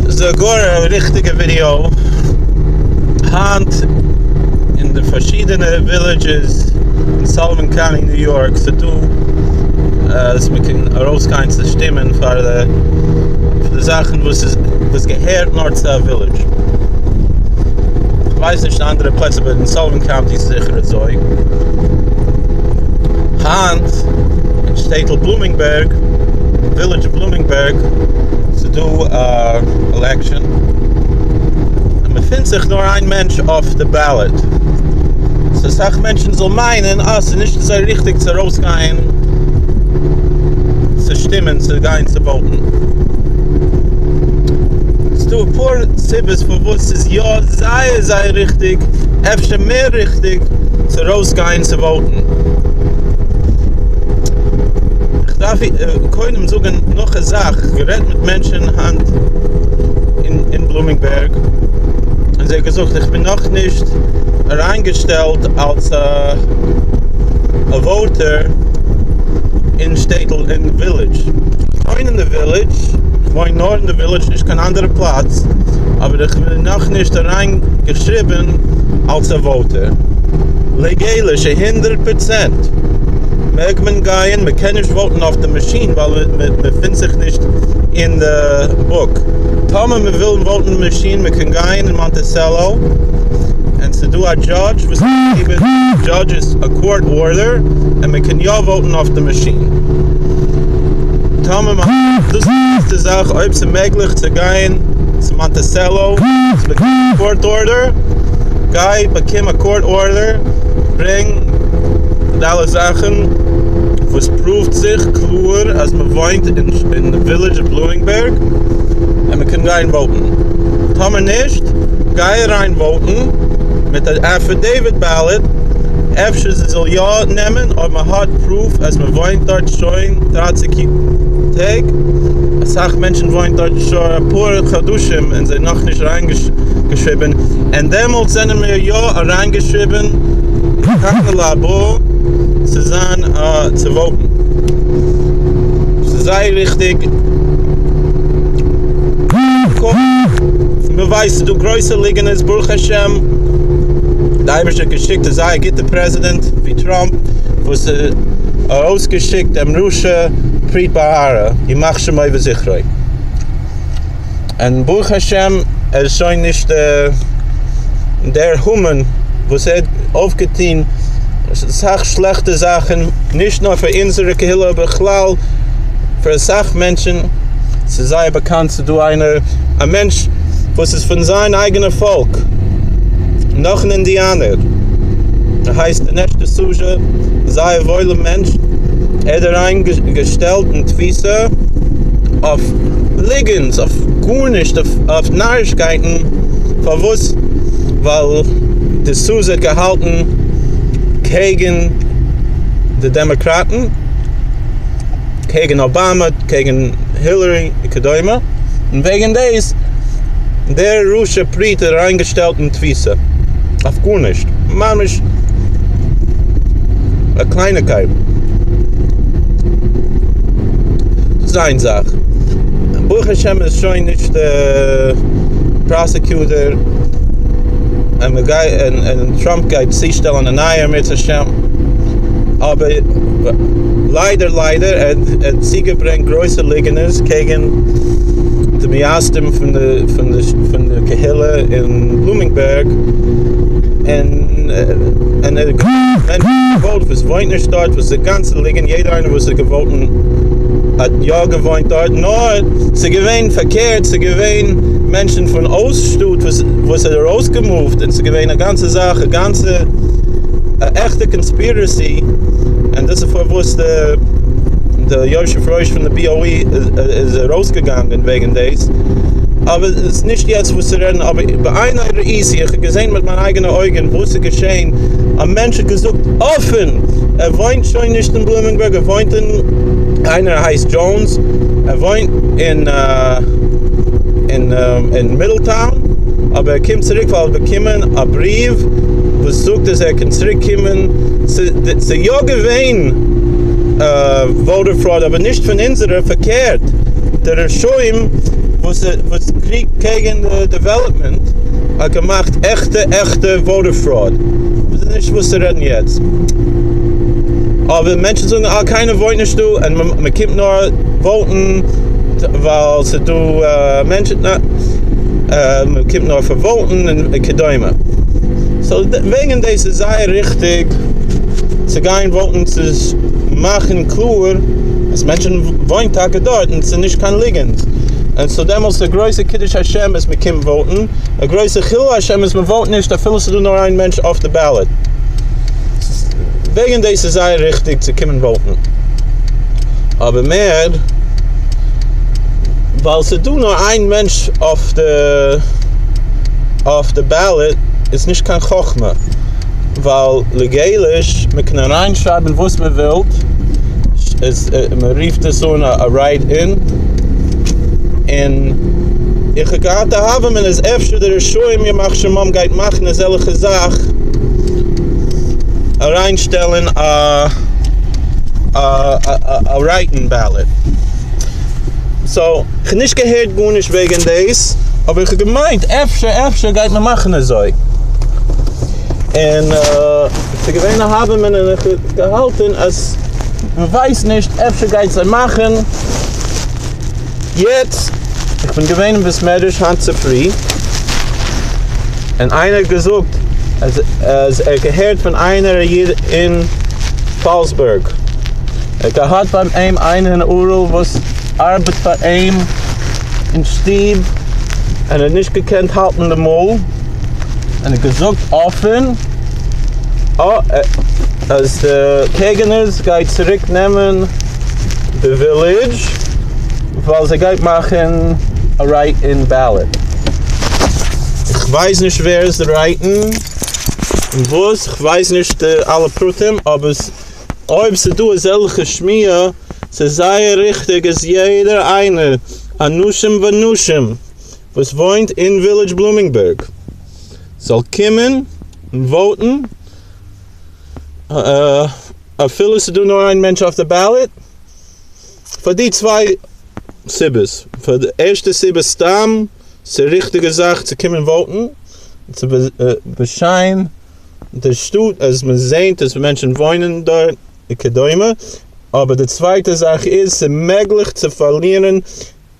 ס'איז גאר א ריכטיגע ווידיאו. היינט אין די פארשידענע ווילעדזשעס אין סאליווען קאונטי ניו יארק ס'דא אז מ'קען ארויסגיין צו שטימען פאר די פאר די זאכן וואס איז וואס געהערט נאר צו א ווילעדזש. כ'ווייס נישט אין אנדערע פלעצער אבער אין סאליווען קאונטי איז זיכער אזוי. היינט אין שטעטל בלומינגבערג, ווילעדזש בלומינגבערג, ס'דא א עלעקשאן און מ'פינט זיך נאר איין מענטש אויף די בעלעט, סאו אסאך מענטשן זאל מיינען אז ס'איז נישט אזוי ריכטיג צו ארויסגיין צו שטימען צו גיין צו וואוטן. ס'דא אפאר סיבות פארוואס ס'איז יא זייער זייער ריכטיג, אפשר מער ריכטיג, צו ארויסגיין צו וואוטן. כ'דארף קודם זאגן נאך א זאך, גערעדט מיט מענטשן היינט אין בלומינגבערג, און זיי האבן געזאגט איך בין נאכנישט אריינגעשטעלט אלס א וואוטער אין שטעטל אין ווילעדזש, כ'וואוין אין די ווילעדזש, כ'וואוין נאר אין די ווילעדזש נישט קיין אנדערע פלאץ, אבער איך בין נאכנישט אריינגעשריבן אלס א וואוטער. לעגאליש הונדרעט פראצענט מעג מען גייען, מען קען נישט וואוטן אויף די מאשין ווייל מען געפינט זיך נישט אין די בוק, טאמער מען וויל וואוטן מאשין מען קען גייען אין מאנטיסעלא און ס'דא א דזשאדזש וואס גיבט דזשאדזשעס א קאורט ארדער און מען קען יא וואוטן אויף די מאשין. טאמער מען האט דאס איז די זאך אויב ס'מעגליך צו גיין צו מאנטיסעלא צו באקומען א קאורט ארדער גיי באקום א קאורט ארדער ברענג די אלע זאכן וואס פראווט זיך קלאר אז מען וואוינט אין די ווילידזש אוו בלומינגבערג און מען קען גיין וואוטן טאמער נישט גיי אריין וואוטן מיט א עפידעיוויט בעלעט אפשר זי זאל יא נעמען אויב מען האט פרוף אז מען וואוינט דארט שוין דרייסיג טעג, אסאך מענטשן וואוינט דארט שוין אפאר חדשים און זיי נאכנישט אריינגעשריבען, און דעמאלטס זענען מיר יא אריינגעשריבען מכאן ולהבא צו זיין צו וואוטן, ס'איז זייער וויכטיג, מען ווייסט ס'איז דא גרויסע ליגענערס ברוך השם די אייבערשטער האט געשיקט א זייער גוטע פרעזידענט ווי טראמפ וואס ארויסגעשיקט דעם רשע פריט בהרה ימח שמו וזכרו און ברוך השם ער איז שוין נישט דער המן וואס ער האט אויפגעטון אסאך שלעכטע זאכן נישט נאר פאר אונזערע קהילה בכלל פאר אסאך מענטשן ס'איז זייער באקאנט ס'איז דא איינער א מענטש וואס איז פון זיין אייגענע פאלק נאך אן אינדיאנער ער הייסט דינעש דסוזא זייער וואוילע מענטש ער האט אריין געשטעלט אין תפיסה אויף ליגענטס אויף גארנישט אויף נארישקייטן פארוואס ווייל דסוזא האט געהאלטן קעגן די דעמאקראטן קעגן אבאמא קעגן הילערי וכדומה און וועגן דאס דער רשע פריט האט אריין געשטעלט אין תפיסה אויף גארנישט ממש א קלייניקייט דאס איז איין זאך ברוך השם איז שוין נישט די פראסעקיוטער און מען גייט און טראמפ גייט צושטעלן א נייער אם ירצה השם אבער ליידער ליידער ער האט צוגעברענגט גרויסע ליגענערס קעגן די מייסדים פון די פון די פון די קהילה אין בלומינגבערג און און ער האט געוואוט וואס וואוינט נישט דארט וואס איז גאנצע ליגענט יעדער איינער וואס האט געוואוט האט יא געוואוינט דארט נאר ס'איז געווען פארקערט ס'איז געווען מענטשן פון אויס שטאט וואס וואס האט ארויסגעמופט און ס'איז געווען א גאנצע זאך א גאנצע א עכטע קאנספירעסי און דאס איז פארוואס די די יושב ראש פון די BOE איז ארויסגעגאנגען וועגן דאס אבער עס איז נישט יעצט וואס צו רעדן אבער בעיני ראיתי איך האב געזען מיט מיינע אייגענע אויגן וואס איז געשען א מענטש האט געזאגט אפען ער וואוינט שוין נישט אין בלומינגבורג ער וואוינט אין איינער הייסט דזשאונס ער וואוינט אין אין אין מידלטאון אבער ער קומט צוריק ווייל ער האט באקומען א בריוו וואס זאגט אז ער קען צוריק קומען ס'איז יא געווען וואוטער פראוד אבער נישט פון אונזערע פארקערט די רשעים. וואס וואס קריגט קעגן די דעוועלאפמענט האט געמאכט עכטע עכטע voter fraud. דאס איז נישט וואס צו רעדן יעצט. אבער מענטשן זאגן אה קיינער וואוינט נישט דא און מען קומט נאר וואוטן ווייל ס'איז דא מענטשן מען קומט נאר פאר וואוטן און כדומה. סאו וועגן דאס איז זייער ריכטיג צו גיין וואוטן צו מאכן קלאר אז מענטשן וואוינט טאקע דארט און ס'איז נישט קיין ליגנט. און סאו דעמאלטס די גרויסע קידוש השם איז מען קומט וואוטן, א גרויסע חילול השם איז מען וואוט נישט אפילו ס'איז דא נאר איין מענטש אויף די ballot. וועגן דאס איז זייער ריכטיג צו קומען וואוטן. אבער מער ווייל ס'איז דא נאר איין מענטש אויף די אויף די ballot איז נישט קיין חכמה. ווייל לעגאליש מען קען אריינשרייבן וואס מען ווילט, עס מען רופט עס אן א write in, און איך האב געהאט א הוה אמינא אז אפשר די רשעים ימח שמם גייט מאכן אזעלכע זאך אריינשטעלן א א write in ballot, סאו כ'האב נישט געהערט גארנישט וועגן דאס, אבער איך האב געמיינט אפשר אפשר גייט מען מאכן אזוי. און ס'איז געווען א הוה אמינא און איך האב געהאלטען אז מ'ווייסט נישט אפשר גייט זיי מאכן יעצט, איך בין געווען אין בית מדרש היינט צופרי און איינער האט געזאגט אז אז ער האט געהערט פון איינער א איד אין פאלסבורג ער האט געהאט ביים אים איינער אין ארעל וואס ארבעט פאר אים אין שטוב און ער האט נישט געקענט האלטן די מויל. און האט געזאגט אפען אז די קעגענערס גייט צוריק נעמען די ווילידזש ווייל זיי גייט מאכן א write in ballot. איך ווייס נישט ווער איז די write in און וואס, איך ווייס נישט די אלע פרטים, אבער אויב ס'דא אזעלכע שמועה ס'איז זייער ריכטיג אז יעדער איינער אנשים ונשים וואס וואוינט אין ווילידזש בלומינגבערג זאל קומען און וואוטן אפילו ס'איז דא נאר איין מענטש אויף די ballot, פאר די צוויי סיבות, פאר די ערשטע סיבה סתם ס'איז ריכטיגע זאך צו קומען וואוטן צו באשיין די שטאט אז מען זעהט אז מענטשן וואוינען דארט וכדומה, אבער די צווייטע זאך איז ס'איז מעגליך צו פארלירן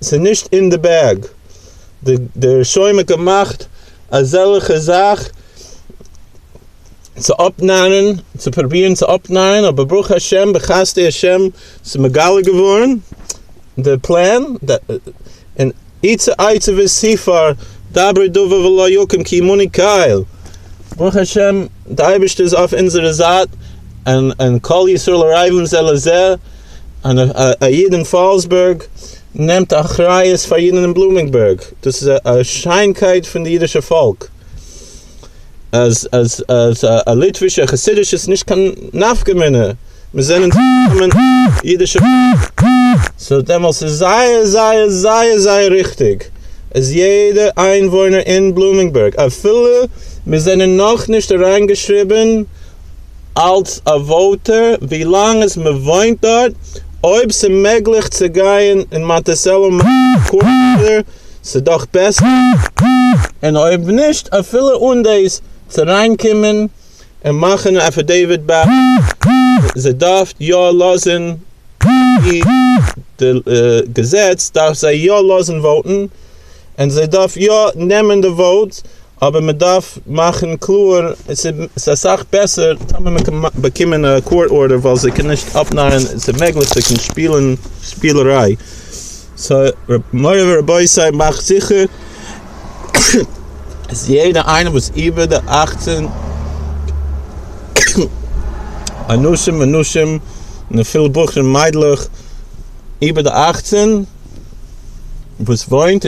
ס'איז נישט אין די bag. די רשעים האט געמאכט אזעלכע זאך צו אפנארן, צו פרובירן צו אפנארן, אבער ברוך השם בחסדי השם ס'איז מגלה געווארן די פלאן, און עצה עצה ותופר דברו דבר ולא יקום כי עמנו קל, ברוך השם די אייבערשטער איז אויף אונזערע זייט, און כל ישראל ערבים זה לזה. און א איד אין פאלסבורג נעמט אחריות פאר אידן אין בלומינגבורג, דאס איז א שיינקייט פון די אידישע פאלק, אז אז אז א ליטווישע א חסידישע איז נישט קיין נפקא מינה, מיר זענען צוזאמען אידישע פאלק, סאו דעמאלטס איז זייער זייער זייער זייער ריכטיג אז יעדע איינוואוינער אין בלומינגבורג אפילו מיר זענען נאכנישט אריינגעשריבן אלץ א voter ווילאנג עס מ'וואוינט דארט, אויב ס'מעגליך צו גייען אין מאנטיסעלא קארנער ס'דאך בעסער, און אויב נישט אפילו אן דאס צו אריינקומען און מאכן א affidavit ביי זיי דארף יא לאזן די געזעץ דארף זיי יא לאזן וואוטן און זיי דארף יא נעמען די votes אבער מען דארף מאכן קלאר, עס איז אסאך בעסער טאמער מען קען באקומען א court order ווייל זיי קענען נישט אפנארן, עס איז מעגליך זיי קענען שפילן שפילעריי, סא מורי ורבותי מאכט זיכער אז יעדער איינער וואס איבער די אכצען אנשים ונשים און אפילו בחורים מיידלעך איבער די אכצען, וואס וואוינט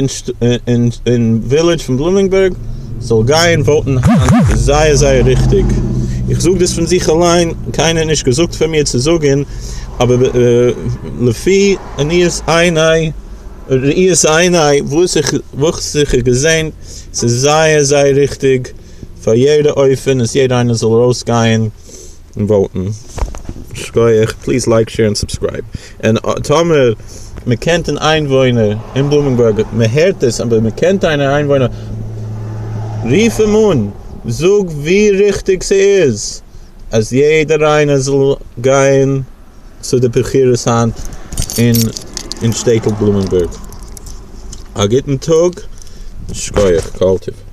אין ווילעדזש פון בלומינגבערג זאל גיין וואוטן היינט איז זייער זייער ריכטיג, איך זאג דאס פון זיך אליין, קיינער האט נישט געזאגט פאר מיר צו זאגן, אבער לפי עניית עיני ראיית עיני וואס איך וואס איך האב געזען, ס'איז זייער זייער ריכטיג פאר יעדע אופן אז יעדער איינער זאל ארויסגיין און וואוטן. שכוח, please like share און subscribe, און טאמער. מען קענט אן איינוואוינער אין בלומינגבורג, מען הערט עס אבער מען קענט איינער איינוואוינער, רוף אים אן, זאג ווי ריכטיג ס'איז אז יעדער איינער זאל גיין צו די בחירות היינט אין אין שטעטל בלומינגבורג. א גוטן טאג, שכוח, כל טוב.